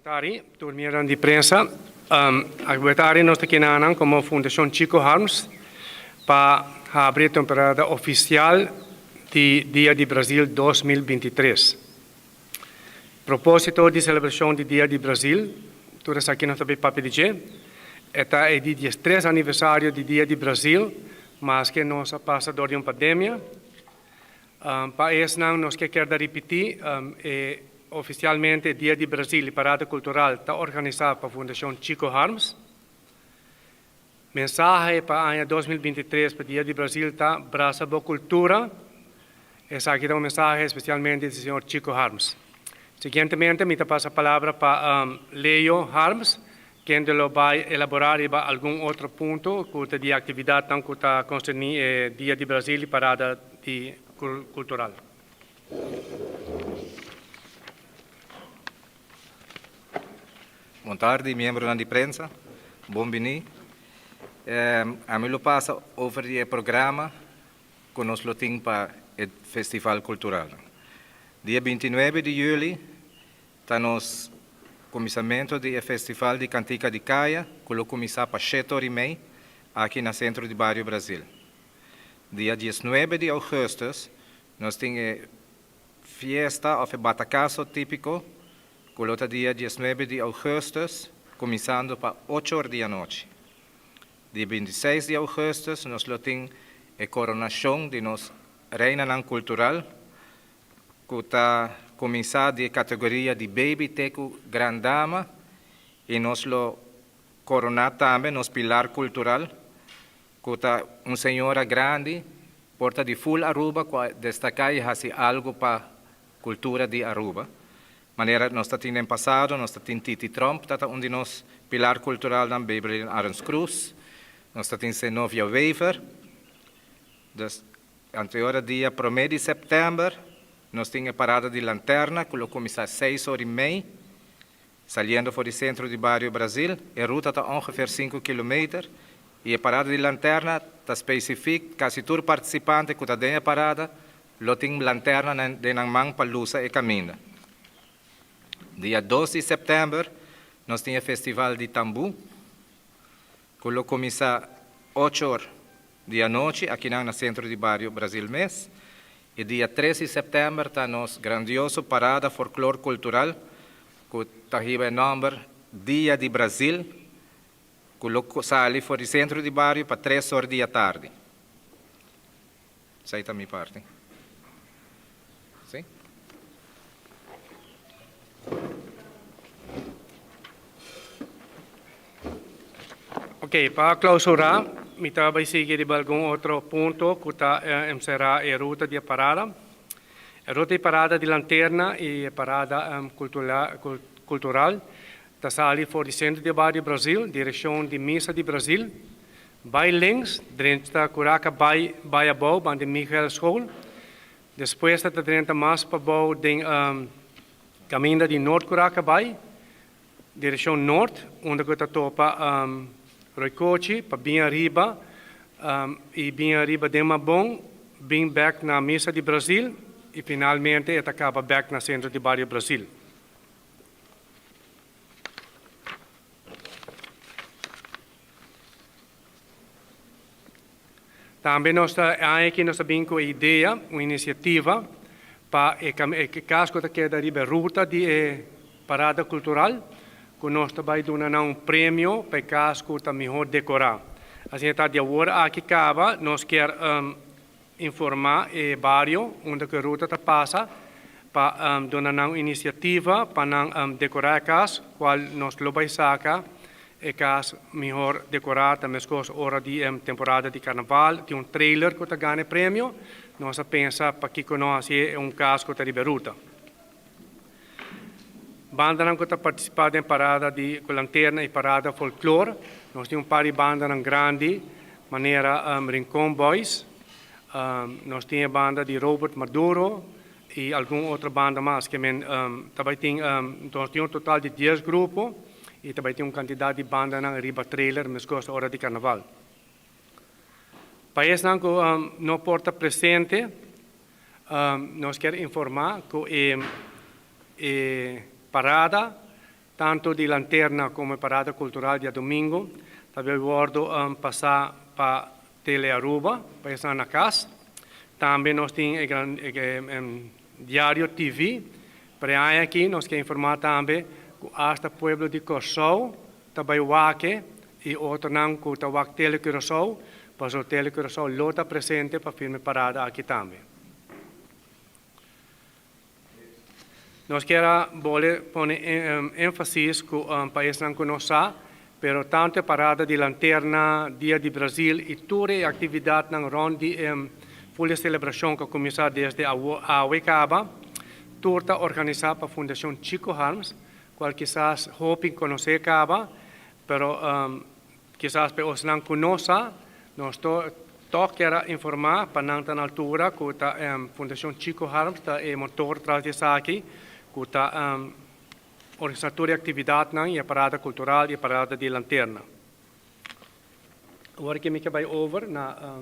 Bon tardi, tur miembronan di prensa. Awe tardi nos ta kinanan komo Fundashon Chico Harms pa habri e temporada ofisial di Dia di Brazil 2023. Propósito di selebrashon di Dia di Brazil, tur esaki nos ta bay papia di dje, e ta e di diestres aniversario di Dia di Brazil, maske nos a pasa dor di un pandemia. Pa esnan nos ke kerda ripití, e ofisialmente Dia di Brazil i Parada Kultural ta organisá pa Fundashon Chico Harms. Mensahe pa aña 2023 pa Dia di Brazil ta Brasa bo kultura. Esaki ta un mensahe espesialmente di señor Chico Harms. Siguientemente mi ta pasa palabra pa Leo Harms, kende lo bai elaborá riba algun otro punto ku ta di aktividatnan ku ta konserní e Dia di Brazil i Parada di Kultural. Bon tardi miembronan di prensa, bon bini. Ami lo pasa over di e programa ku nos lo tin pa e festival kultural. Dia 29 di juli ta nos kuminsamentu di e festival di Kantika di Kaya ku lo kuminsá pa shete ora i mei aki na Sentro di Bario Brazil. Dia 19 di ougùstùs nos tin e fiesta òf e batakaso típiko ku lo ta dia 19 di ougùstùs kuminsando pa ocho or di anochi. Dia 26 di ougùstùs nos lo tin e koronashon di nos reinanan kultural ku ta kuminsá di e kategoria di baby te ku gran dama i nos lo koroná tambe nos pilar kultural ku ta un señora grandi por ta di ful Aruba ku a destaká i hasi algu pa kultura di Aruba. Manera nos ta tin den pasado, nos ta tin Titi Tromp, ta ta un di nos pilar kulturalnan, Beverly Arends Cruz, nos ta tin Zenovia Wever. Dus, anteora dia promé di sèptèmber, nos tin e parada di lanterna ku lo kuminsá seis ora i mei, saliendo for di sentro di bario Brazil. E ruta ta ongeveer sinku kilometer i e parada di lanterna ta spesifik, kasi tur partisipante ku ta den e parada lo tin lanterna den nan man pa lusa e kaminda. Dia dos di sèptèmber nos tin e festival di tambú ku lo kuminsá ocho or di anochi akinan na sentro di bario Brazil mes. E dia tres di sèptèmber ta nos grandioso parada folklor kultural ku ta hiba e nòmber Dia di Brazil ku lo sali for di sentro di bario pa tres or di atardi. Esei ta mi parti. Si? Ok, pa clausura, mi ta bay sigui riba algun otro punto cu ta encerra e ruta di e parada. E ruta di parada di Lanterna y e parada cultural ta sali for di centro di bario Brazil, direccion di Misa di Brazil, bay links, drenta Curaca bay bay abou banda di Michael School. Despues ta drenta mas pabou den caminda di Noord Curaca bay, Direccion nort, unda cu ta topa Roycochi pa bin ariba y bin ariba den Mabon, bin bek na Misa di Brazil y finalmente e ta caba bek na centro di Bario Brazil. Tambe nos ta e aña aki nos ta bin cu e idea, un iniciativa pa e e cas cu ta keda riba e ruta di e parada cultural cu nos ta bay duna nan un premio pa e cas cu ta mihor decora. Asina ta di awor aki caba nos kier informa e bario unda cu e ruta ta pasa pa duna nan un iniciativa pa nan decora e cas cual nos lo bay saca e cas mihor decora ta mescos ora di e temporada di carnaval tin un trailer cu ta gana e premio nos a pensa pakico no haci un cas cu ta riba e ruta. Bandanan cu ta participa den parada di cu lanterna y parada folklor. Nos tin un par di bandanan grandi manera Rincon Boys, nos tin e banda di Robert Maduro y algun otro banda mas. Ke men ta bay tin, nos tin un total di dies grupo y ta bay tin un cantidad di bandanan riba trailer mescos ora di carnaval. Pa esnan cu no por ta presente, nos kier informa cu e parada. Tanto di Lanterna como e Parada Cultural diadomingo ta bay wordo pasa pa Tele Aruba pa esnan na cas. Tambe nos tin e Diario TV. Pero e aña aki nos ke informa tambe cu hasta pueblo di Corsou ta bay wak e y otronan cu ta wak Tele Curaçao, pasobra Tele Curaçao lo ta presente pa filma e parada aki tambe. Nos kier a bole pone énfasis ku pa esnan ku no sa, pero tantu e parada di lanterna, Dia di Brazil i tur e aktividatnan rònt di e ful e selebrashon ku a kuminsá desde awe kaba, tur ta organisá pa Fundashon Chico Harms, kual kisas hopi konosé kaba, pero Kisas pa e osnan ku no sa, nos tòg kier a informá pa nan ta na altura ku ta Fundashon Chico Harms ta e motor tras di esaki, ku ta organisá tur e aktividatnan i e parada kultural i e parada di lanterna. Awor ke mi ke bai over na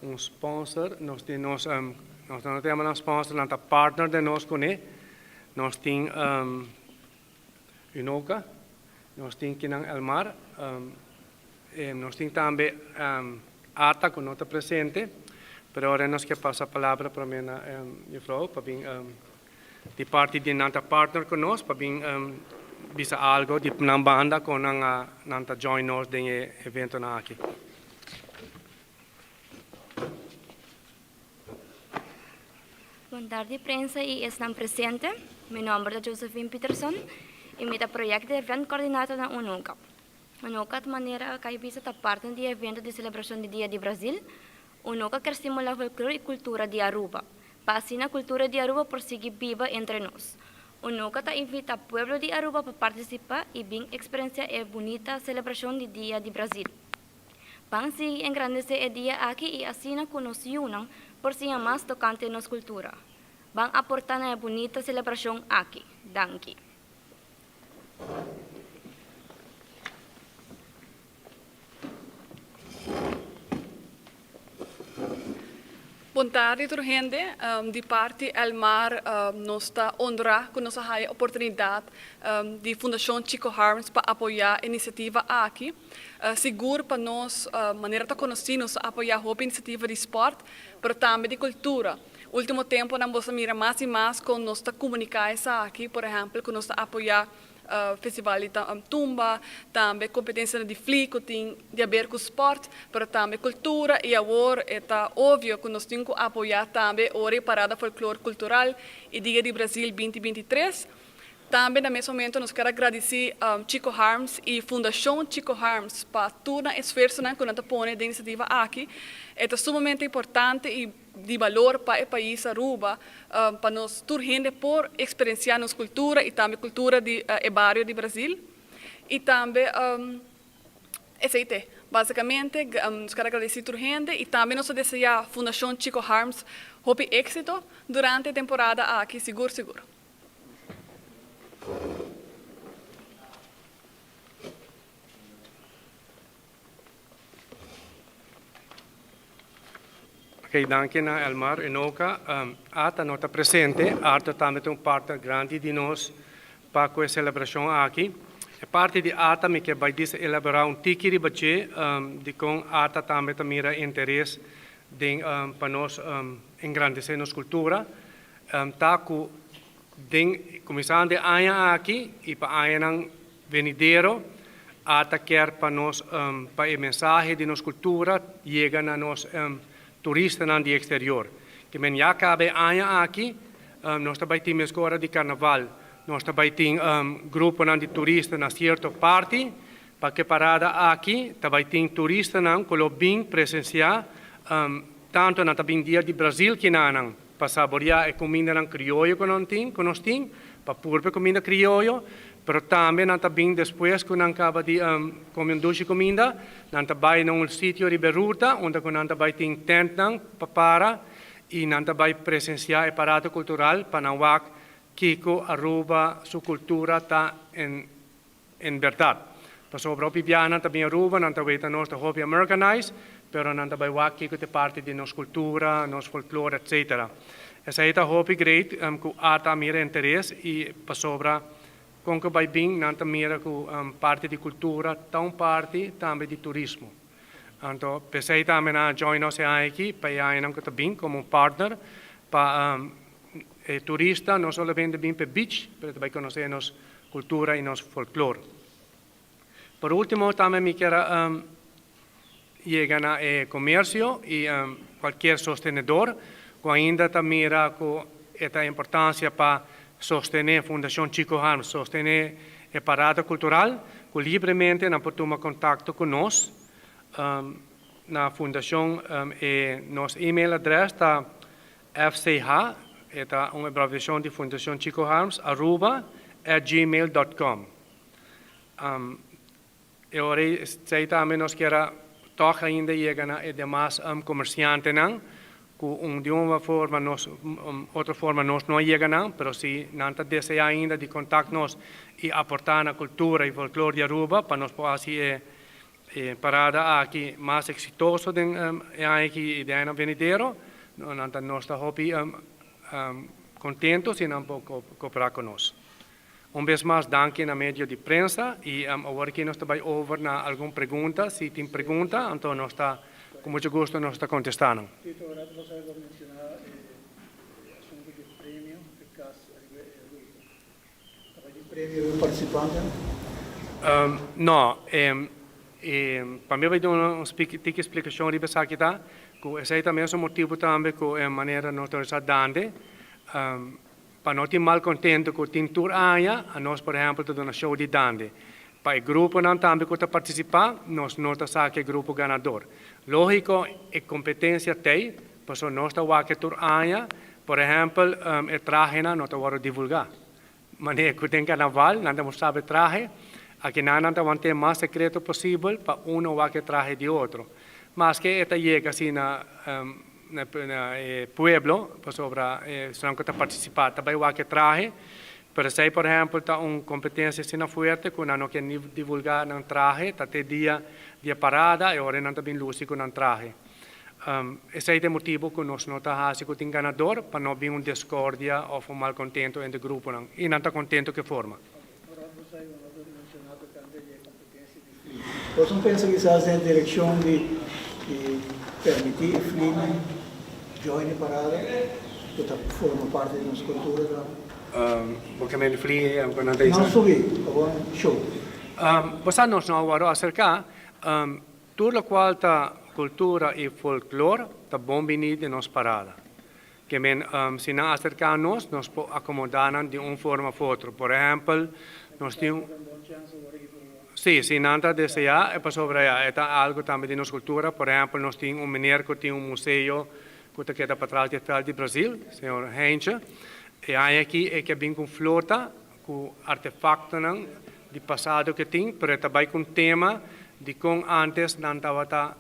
un sponsor, nos tin nos, nos no ta yama nan sponsor, nan ta partner den nos kuné. Nos tin. Unoca, nos tin kinan Elmar, nos tin tambe Ata cu no ta presente, pero ora nos ke pasa palabra prome na juffrouw pa bin di parti di nan ta partner cu nos pa bin bisa algo di nan banda con nan a nan ta join nos den e eventonan aki. Bon tardi prensa y esnan presente. Mi nomber ta Josephine Peterson y mi ta project di event coordinator na UNOCA. UNOCA ta manera a bisa ta partner di evento di celebracion di Dia di Brazil. UNOCA kier stimula folklor y cultura di Aruba, pa asina cultura di Aruba por sigui biba entre nos. UNOCA ta invita pueblo di Aruba pa participa y bin experiencia e bunita celebracion di Dia di Brazil. Ban sigui engrandesé e dia aki i asina ku nos yunan por siña mas tokante nos kultura. Ban aportá na e bunita selebrashon aki. Danki. Bon tardi tur hende. Di parti Elmar nos ta honra ku nos a haya oportunidat di Fundashon Chico Harms pa apoya e inisiativa aki. Sigur pa nos manera ta konosí nos ta apoya hopi inisiativa di spòrt pero tambe di kultura. Ultimo temponan bo sa mira mas i mas kon nos ta komuniká esaki, por ehèmpel ku nos ta apoya Festival di tumba, tambe competencianan di fli cu tin di haber cu sport, pero tambe cultura y awor e ta obvio cu nos tin cu apoya tambe ora e Parada Folklor Cultural y Dia di Brazil binti 23. Tambe na mes momento nos kier a gradici Chico Harms y Fundacion Chico Harms pa tur nan esfuerzonan cu nan ta pone den iniciativa aki. E ta sumamente importante y di balor pa e pais Aruba pa nos tur hende por experiencia nos cultura y tambe cultura di e bario di Brazil y tambe esey te basicamente nos ker agradeci tur hende y tambe nos ta desea Fundacion Chico Harms hopi exito durante e temporada aki sigur sigur. Ok, danki na Elmar Enoka. Ata no ta presente. Arthur tambe ta un partner grandi di nos pa ku e selebrashon aki. E parti di Ata mi ke bai disa elaborá un tiki riba dje dikon Ata tambe ta mira interes den pa nos engrandesé nos kultura. Ta ku den kuminsando e aña aki i pa añanan Venidero a ta kier pa nos pa e mensahe di nos cultura yega na nos turistanan di exterior. Ke men ya caba e aña aki nos ta bay tin mescora di carnaval, nos ta bay tin gruponan di turista na cierto parti pa ke parada aki ta bay tin turistanan cu lo bin presencia tanto nan ta bin dia di Brazil kinanan pa saborea e cumindanan crioyo cu nan tin cu nos tin pa purba e cuminda crioyo. Pero tambe nan ta bin despues ku nan kaba di kome un dushi kuminda, nan ta bai na un sitio riba e ruta unda ku nan ta bai tin tentnan pa para i nan ta bai presensiá e parada kultural pa nan wak kiko Aruba su kultura ta en en bèrdat. Pasobra hopi biaha nan ta bin Aruba, nan ta weta nos ta hopi Americanized, pero nan ta bai wak kiko ta e parti di nos kultura, nos folklore etcetera. Esei ta hopi great ku ata a mira interes i pasobra. Kon ku bai bin nan ta mira ku parti di kultura ta un parti tambe di turismo. Anto p'esei tambe nan a join nos e aña aki pa e añanan ku ta bin komo un partner pa e turista no solamente bin p'e beach pero ta bai konosé nos kultura i nos folklor. Por ultimo tambe mi kier a yega na e comercio y cualkier sostenedor cu ainda ta mira cu e ta importancia pa sostene Fundacion Chico Harms, sostene e parada cultural, cu libremente nan por tuma contacto cu nos na Fundacion. E nos email address ta FCH, e ta un abreviacion di Fundacion Chico Harms Aruba@gmail.com. E ora ei tambe nos kier a tòg ainda yega na e demas komersiantenan ku un di un forma nos otro forma nos no a yega nan, pero si nan ta deseá ainda di kontakt nos i aportá na kultura i folklor di Aruba pa nos por hasi e parada aki mas eksitoso den e aña aki i den añanan venidero, nan ta nos ta hopi kontento si nan por koperá ku nos. Un bes mas danki na medio di prensa y awor aki nos ta bay over na algun pregunta. Si tin pregunta anto nos ta cu mucho gusto nos ta contesta nan. Tito, ora bo sa bo menciona e asunto di premio di cas ariba e ruta. Ta bay tin premio riba participantenan? No, pa mi bay duna un tiki explicacion riba esaki ta cu esey ta mesun motibo tambe cu e manera nos ta organisa Dande. Pa no tin malcontento cu tin tur aña, anos por ehempel ta duna show di Dande. Pa e gruponan tambe cu ta participa, nos no ta saca e grupo ganador. Logico e competencia t'ey, pasobra nos ta wak e tur aña, por ehempel e trahenan no ta wordo divulga. Manera cu den carnaval nan ta mustra e trahe, akinan nan ta want'e mas secreto posibel pa uno wak e trahe di otro. Maske e ta yega asina na e pueblo, pasobra esnan ku ta partisipá ta bai wak e trahe, pero esei por ehèmpel ta un kompetensia asina fuerte ku nan no ke ni divulgá nan trahe, ta te dia di e parada e ora nan ta bin lusi ku nan trahe. Esei ta e motibu ku nos no ta hasi ku tin ganador pa no bin un diskordia òf un malkontento entre gruponan i nan ta kontento ku e forma. Boso pensa kisas den direkshon di permití e flinan join e parada ku ta forma parti di nos kultura tambe? Bo ke mende fli ku nan ta isa? No subi, awor show. Bo sa nos no a wòrdu aserká. Tur lokual ta kultura i folklor ta bon bini den nos parada. Ke men si nan aserká nos, nos por akomodá nan di un forma of otro. Por ehèmpel, nos tin un. Sí, si nan ta deseá, e pasobra ya e ta algu tambe di nos kultura. Por ehèmpel, nos tin un meneer ku tin un museo ku ta keda patras di e vèlt di Brazil, señor Heintje. E aña aki e ke bin ku un flota ku artefaktonan di pasado ku e tin, pero e ta bai ku un tema di kon ántes nan tabata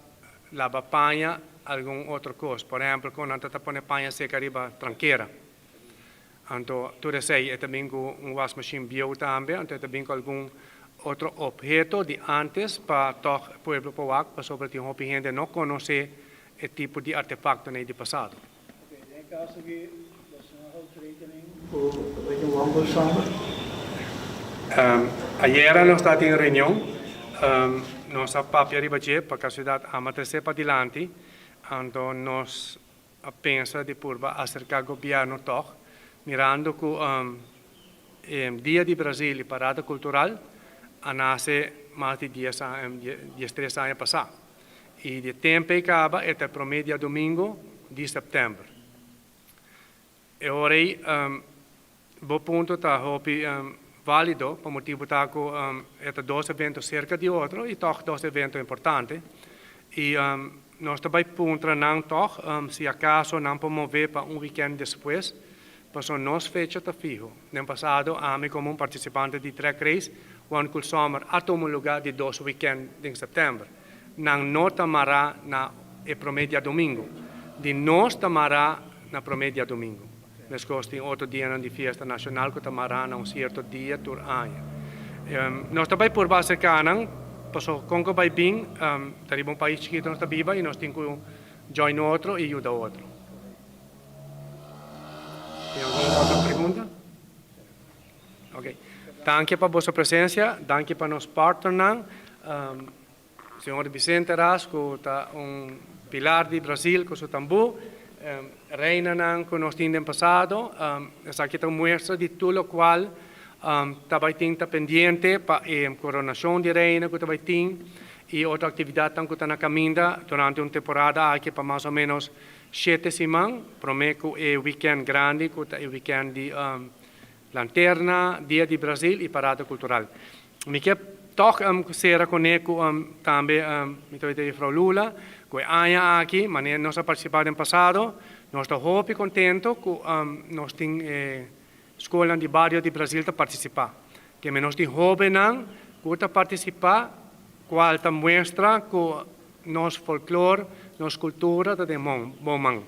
laba paña algun otro kos. Por ehèmpel, kon nan ta ta pone paña seka riba trankera. Anto tur esei e ta bin ku un wasmashin bieu tambe, anto e ta bin ku algun otro opheto di ántes pa tòg e pueblo por wak, pasobra tin hopi hende no konosé e tipo di artefaktonan ei di pasado. Oké, den e kaso aki boso no houdt rekening ku e tin wambel sòmber? Ayera nos ta tin reunion, nos a papia riba dje pa kasualidat ama trese padilanti, anto nos a pensa di purba aserká gobièrnu tòg, mirando ku e Dia di Brasil i Parada Kultural a nase mas di dies aña, diestres aña pasá. I di e tempu ei kaba e ta e promé diadomingo di sèptèmber. E ora ei bo punto ta hopi válido pa motibu ta ku e ta dos evento serka di otro i tòg dos evento importante. I nos ta bai puntra nan tòg si akaso nan por move pa un wikènt despues, pasobra nos fecha ta fiho. Den pasado ami komo un partisipante di Drag Race One Cool Summer a tuma lugá di dos wikènt den sèptèmber. Nan no ta mará na e promé diadomingo. Di nos ta mará na promé diadomingo. Meskos tin otro dianan di fiesta nashonal ku ta mará na un sierto dia tur aña. Nos ta bai purba aserká nan, pasobra kon ku bai bin, ta riba un pais chikitu nos ta biba i nos tin ku join otro i yuda otro. Tin algun otro pregunta? Ok. Danki pa boso presensia, danki pa nos partnernan, señor Vicente Ras, ku ta un pilar di Brasil ku su tambú, reinanan ku nos tin den pasado, esaki ta un muestra di tur lokual ta bai tin ta pendiente pa e koronashon di reina ku ta bai tin i otro aktividatnan ku ta na kaminda durante un temporada aki pa mas o ménos 7 siman promé ku e weekend grandi ku ta e weekend di Lanterna, Dia di Brasil i Parada Kultural. Mi ke toch sera kuné ku tambe mi ta mevrouw Lula, ku e aña aki, manera nos a partisipá den pasado, nos ta hopi kontentu ku nos tin skol di bario di Brasil ta partisipá. Ke men nos tin hóbennan ku ta partisipá, kual ta muestra ku nos folklore, nos kultura ta den bon man.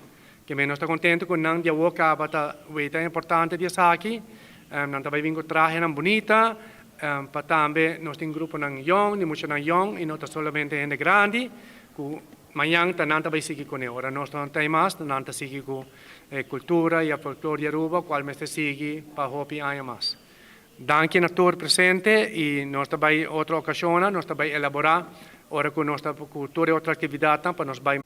Ke men nos ta kontentu ku nan di awor kaba ta weta importante di esaki, nan ta bai bin ku trahenan bunita, pa tambe nos tin gruponan yòn, di muchanan yòn, i no ta solamente hende grandi, ku mañan ta nan ta bai sigui kuné. Ora nos no ta mas, nan ta sigui ku kultura i folklore di Aruba, kual mester sigui pa hopi aña mas. Danki na tur presente i nos ta bai otro okashon, nos ta bai elaborá, ora ku nos ta ku tur otro aktividat pa nos bai.